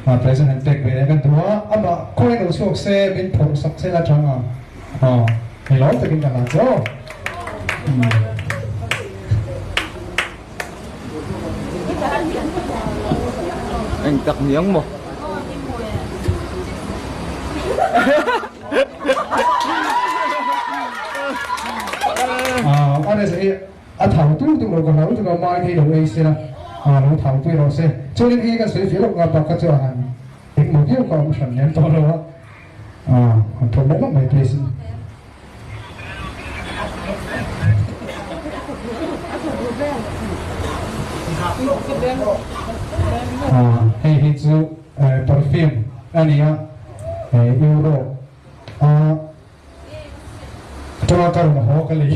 Present han pek ve leh kan duh a, amah khawi lo chhuak se min phawrh sak se la chang a, aw hei lawm takin ka hlan che aw. Eng tak niang maw? A reza hi a thau tur tur lo ka hlau lutuk a, mai thei lo ei se la, lo thau pui rawh se. Chuanin hei kan sawi fir lawk nga bak kha chu a han engmaw viau kha a awm hran lem tawh lo a, han thawm leh lawk mai please. Hei hi chu perfume a ni a, Europe a atanga ka rawn haw ka lei.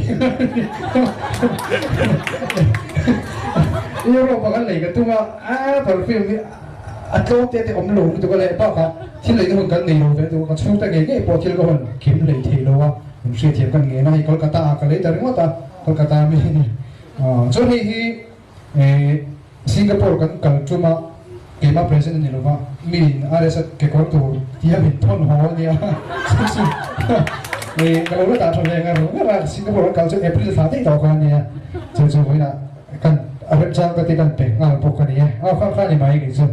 Europe a kan lei ka tum a, perfume hi a tlawm te te awm lo lutuk a leh bakah thil leina hun kan nei lo ve lutuk a, ka chhungte ngei ngei pawh thil ka hawn kim lei thei lo a, min hriatthiam kan ngen a, hei Kolkata ah ka lei ta ringawt a, Kolkata mi a ni. Chuan hei hi Singapore kan kal tum a, keimah present a ni lo va, mi in RS a kekawr tur tia min thawn haw a nia, chu chu ka lo la dah tha ve ngar ngar a, Singapore kan kal chu April thla daih tawh kha a nia, chu chu vawiinah kan a remchang ka ti kan pe nghal bawk a ni e, aw kha kha a ni mai kei chu.